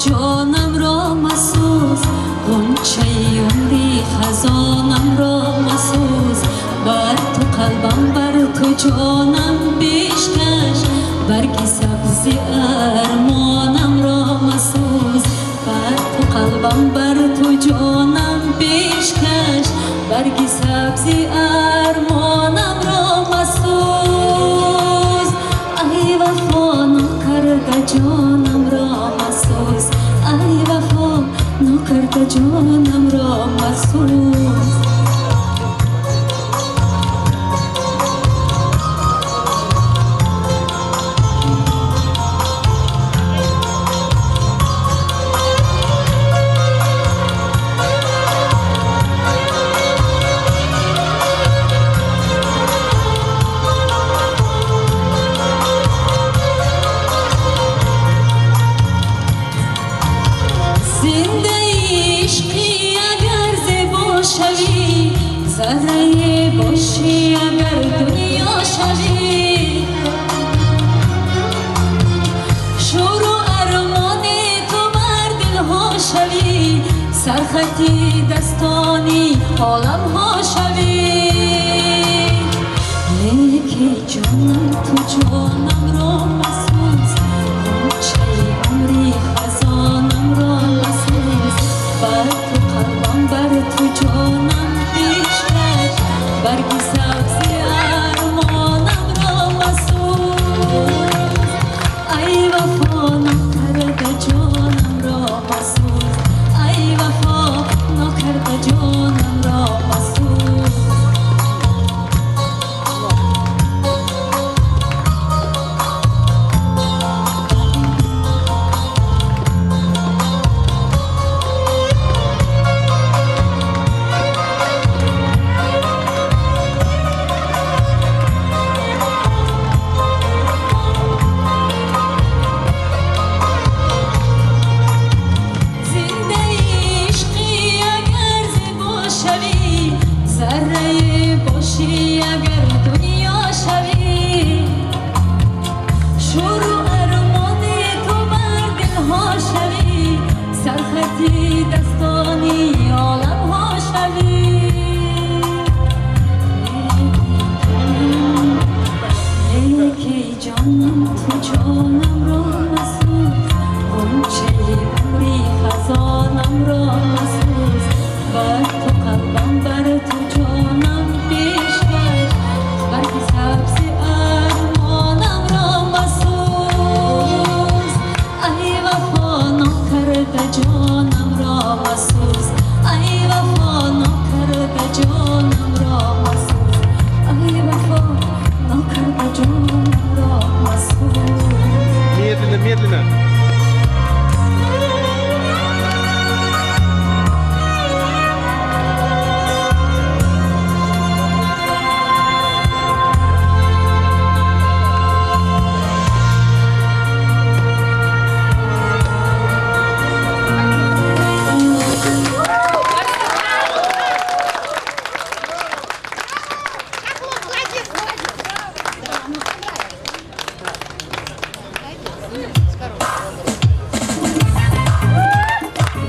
ҷонам ро масӯз, ғунчаи умри хазонам ро масӯз. Бар ту қалбам, бар ту ҷонам пешкаш, барги сабзи армонам ро масӯз. Бар ту қалбам, бар ту ҷонам пешкаш, барги сабзи армонам ро масӯз. Ай вафо накарда ҷонам ро масӯз, ай вафо накарда ҷонам ро масӯз. Зиндаи ишқӣ агар зебо шавӣ, заррае бошӣ агар дунё шавӣ. Шӯру армони ту бар дилҳо шавӣ, сархати дастони оламҳо шавӣ.